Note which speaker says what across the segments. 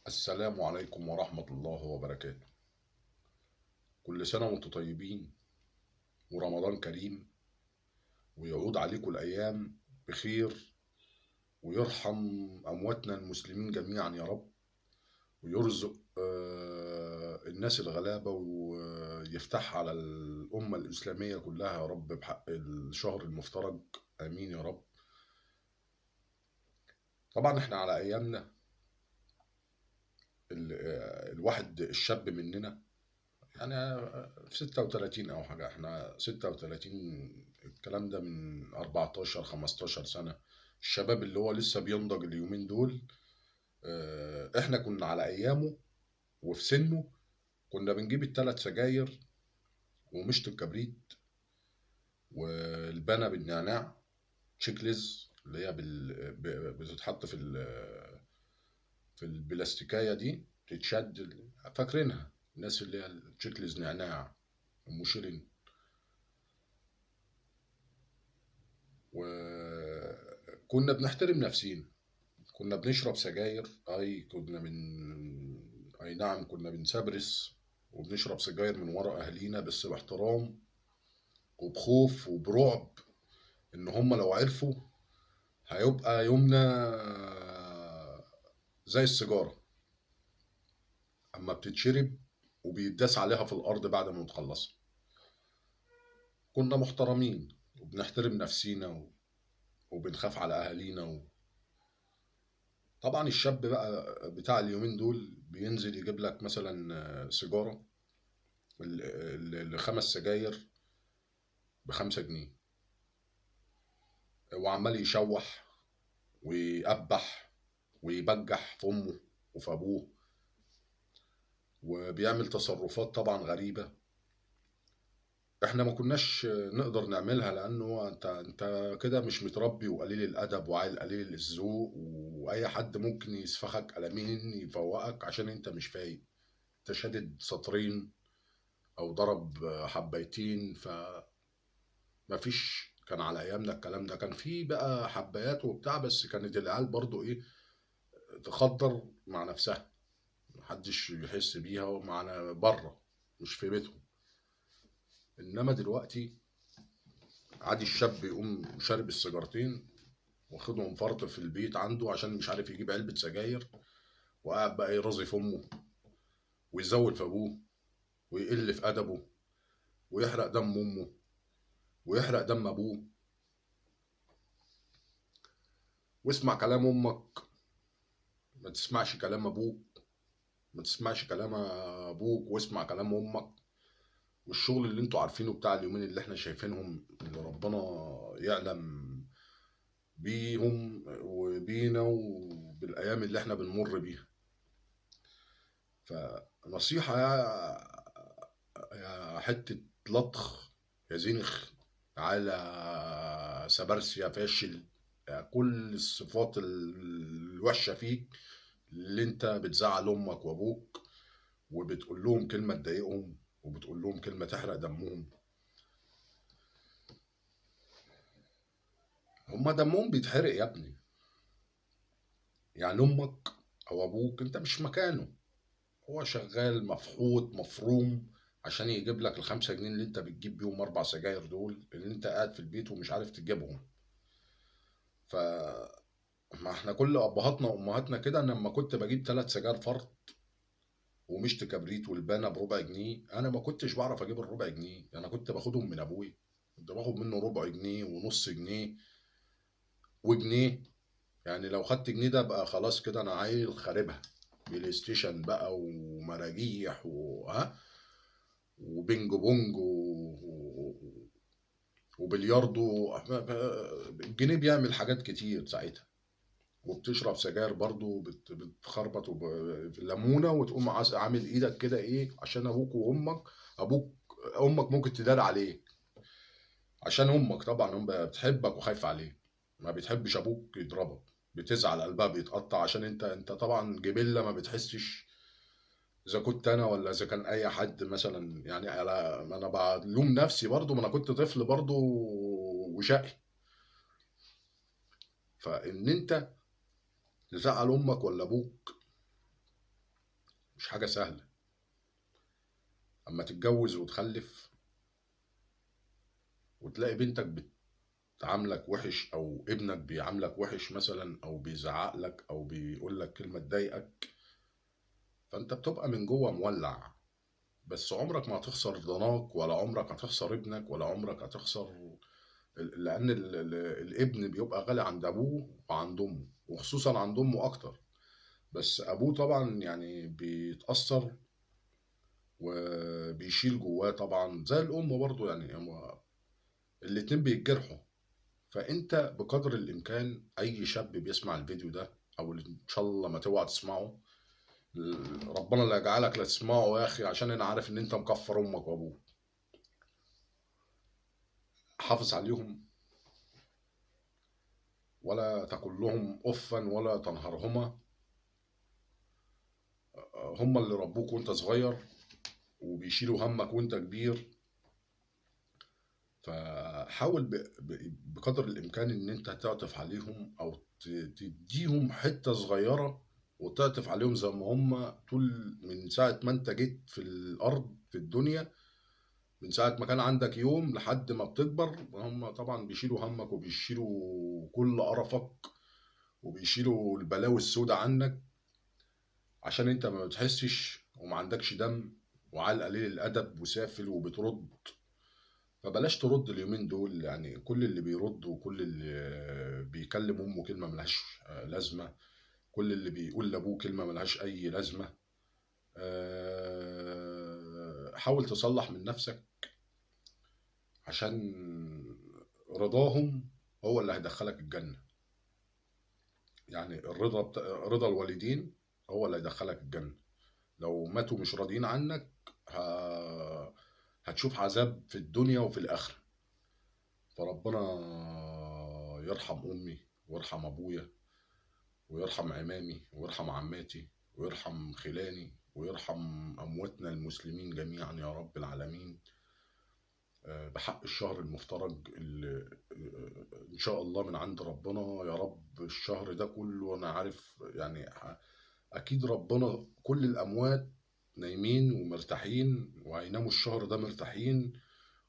Speaker 1: السلام عليكم ورحمة الله وبركاته. كل سنة وانتم طيبين ورمضان كريم، ويعود عليكم الأيام بخير، ويرحم أمواتنا المسلمين جميعا يا رب، ويرزق الناس الغلابة ويفتح على الأمة الإسلامية كلها يا رب بحق الشهر المفترج، آمين يا رب. طبعا احنا على أيامنا الواحد الشاب مننا يعني في 36 أو حاجة، احنا 36 الكلام ده من 14 15 سنة، الشباب اللي هو لسه بينضج اليومين دول، احنا كنا على أيامه وفي سنة كنا بنجيب الثلاث سجاير ومشط الكبريت والبنا بالنعناع تشيكلز اللي هي بتتحط في البلاستيكايه دي تتشد، فاكرينها الناس اللي هي التشيكلز نعناع ام شيرين. وكنا بنحترم نفسينا، كنا بنشرب سجاير، اي كنا من اي نعم كنا بنسبرس وبنشرب سجاير من ورا اهالينا، بس باحترام وبخوف وبرعب ان هم لو عرفوا هيبقى يومنا زي السيجارة اما بتتشرب وبيداس عليها في الارض بعد ما نخلصها. كنا محترمين وبنحترم نفسينا وبنخاف على اهالينا. طبعا الشاب بقى بتاع اليومين دول بينزل يجيب لك مثلا سيجارة الخمس سجاير ب5 جنيه، وعمال يشوح ويقبح ويبجح في امه وفي ابوه، وبيعمل تصرفات طبعا غريبة احنا ما كناش نقدر نعملها، لانه انت كده مش متربي وقليل الادب وعيل قليل الذوق، واي حد ممكن يسفخك قلمين يفوقك عشان انت مش فايق، انت شادد سطرين او ضرب حبايتين. فمفيش، كان على ايامنا الكلام ده، كان في بقى حبايات وبتاع، بس كانت العيال برضو ايه تخدر مع نفسها، محدش يحس بيها، ومعنا بره مش في بيتهم. انما دلوقتي عادي الشاب يقوم شارب السيجارتين واخدهم فرط في البيت عنده عشان مش عارف يجيب علبة سجاير، وقاعد بقى يرازي في امه ويزود في ابوه ويقل في ادبه ويحرق دم امه ويحرق دم ابوه. واسمع كلام امك، ما تسمعش كلام ابوك، ما تسمعش كلام ابوك واسمع كلام امك. والشغل اللي انتوا عارفينه بتاع اليومين اللي احنا شايفينهم، اللي ربنا يعلم بيهم وبينا وبالايام اللي احنا بنمر بيها. فنصيحة يا حتة لطخ يا زنخ على سبرس يا فاشل، يا كل الصفات الوحشة فيك اللي انت بتزعل امك وابوك وبتقول لهم كلمة تضايقهم وبتقول لهم كلمة تحرق دمهم. هما دمهم بيتحرق يا ابني، يعني امك او ابوك انت مش مكانه، هو شغال مفحوط مفروم عشان يجيب لك ال5 جنيه اللي انت بتجيب بيهم 4 سجاير دول اللي انت قاعد في البيت ومش عارف تجيبهم. ف ما احنا كل ابهاتنا وامهاتنا كده، انا لما كنت بجيب 3 سجاير فرط ومشط كبريت والبانه بربع جنيه، انا ما كنتش بعرف اجيب الربع جنيه، انا كنت باخدهم من ابوي، كنت باخد منه ربع جنيه ونص جنيه وجنيه، يعني لو خدت جنيه ده بقى خلاص كده انا عيل خاربها، بلاي ستيشن بقى ومراجيح وها وبينج بونج وبلياردو. الجنيه بيعمل حاجات كتير ساعتها. وبتشرب سجاير برضو، بتخربط في الليمونه وتقوم عامل ايدك كده ايه عشان ابوك وامك، ابوك امك ممكن تدار عليك عشان امك طبعا ام بتحبك وخايفة عليك، ما بتحبش ابوك يضربك، بتزعل قلبها بيتقطع عشان انت طبعا جبله ما بتحسش، اذا كنت انا ولا اذا كان اي حد مثلا، يعني على ما انا بلوم نفسي برضو، ما انا كنت طفل برضو وشقي. فان انت تزعل امك ولا ابوك مش حاجة سهلة. اما تتجوز وتخلف وتلاقي بنتك بتعاملك وحش، او ابنك بيعاملك وحش مثلا، او بيزعق لك، او بيقول لك كلمة تضايقك، فانت بتبقى من جوه مولع. بس عمرك ما هتخسر ضناك، ولا عمرك هتخسر ابنك، ولا عمرك هتخسر، لان الابن بيبقى غالي عند ابوه وعند امه، وخصوصا عند امه اكتر. بس ابوه طبعا يعني بيتأثر وبيشيل جواه طبعا زي الام برضو، يعني هما الاتنين بيتجرحوا. فانت بقدر الامكان اي شاب بيسمع الفيديو ده، او ان شاء الله ما توعى تسمعه، ربنا لا يجعلك لا تسمعه يا اخي، عشان انا عارف ان انت مكفر امك وابوك. حافظ عليهم، ولا تقل لهم افا ولا تنهرهما. هم اللي ربوك وانت صغير، وبيشيلوا همك وانت كبير. فحاول بقدر الامكان ان انت تعطف عليهم، او تديهم حتة صغيرة وتعطف عليهم زي ما هم طول من ساعة ما انت جيت في الارض في الدنيا، من ساعة ما كان عندك يوم لحد ما بتكبر، هم طبعا بيشيلوا همك وبيشيلوا كل قرفك وبيشيلوا البلاوي السوداء عنك، عشان انت ما بتحسش وما عندكش دم وعلى قليل الادب وسافل وبترد. فبلاش ترد اليومين دول، يعني كل اللي بيرد وكل اللي بيكلم امه كلمة ملهاش لازمه، كل اللي بيقول لابوه كلمة ملهاش اي لازمه. حاول تصلح من نفسك، عشان رضاهم هو اللي هيدخلك الجنة. يعني الرضا رضا الوالدين هو اللي هيدخلك الجنة. لو ماتوا مش راضيين عنك هتشوف عذاب في الدنيا وفي الآخرة. فربنا يرحم أمي ويرحم أبويا ويرحم عمامي ويرحم عماتي ويرحم خلاني ويرحم أمواتنا المسلمين جميعا يا رب العالمين، بحق الشهر المفترج اللي إن شاء الله من عند ربنا يا رب. الشهر ده كله أنا عارف يعني أكيد ربنا كل الأموات نايمين ومرتاحين، وهيناموا الشهر ده مرتاحين،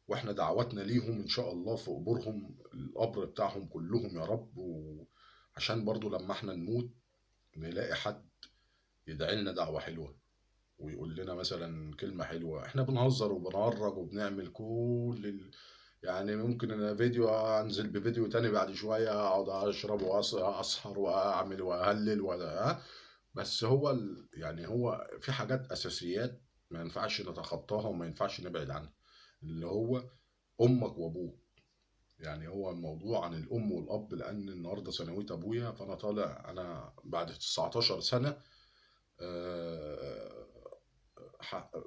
Speaker 1: واحنا دعواتنا ليهم ان شاء الله في قبورهم، القبر بتاعهم كلهم يا رب. وعشان برضو لما احنا نموت نلاقي حد يدعي لنا دعوة حلوة ويقول لنا مثلا كلمة حلوة. احنا بنهزر وبنهرج وبنعمل كل يعني ممكن انا فيديو انزل بفيديو تاني بعد شوية اقعد اشرب واسهر واعمل واهلل بس هو يعني هو في حاجات اساسيات ما ينفعش نتخطاها وما ينفعش نبعد عنها، اللي هو امك وابوك. يعني هو الموضوع عن الام والاب، لان النهارده ثانوية ابويا، فانا طالع انا بعد 19 سنة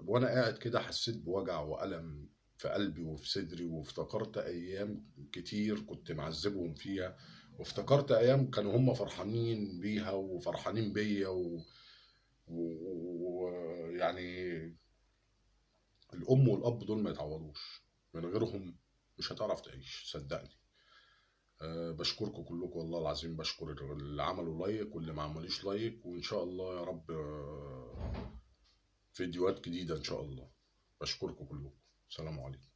Speaker 1: وانا قاعد كده حسيت بوجع والم في قلبي وفي صدري، وافتكرت ايام كتير كنت معذبهم فيها، وافتكرت ايام كانوا هم فرحانين بيها وفرحانين بيا، ويعني الام والاب دول ما يتعوضوش، من غيرهم مش هتعرف تعيش صدقني. بشكركم كلكم والله العظيم، بشكر اللي عملوا like واللي ما عملوش like، وان شاء الله يا رب فيديوهات جديدة ان شاء الله. بشكركم كلكم، سلام عليكم.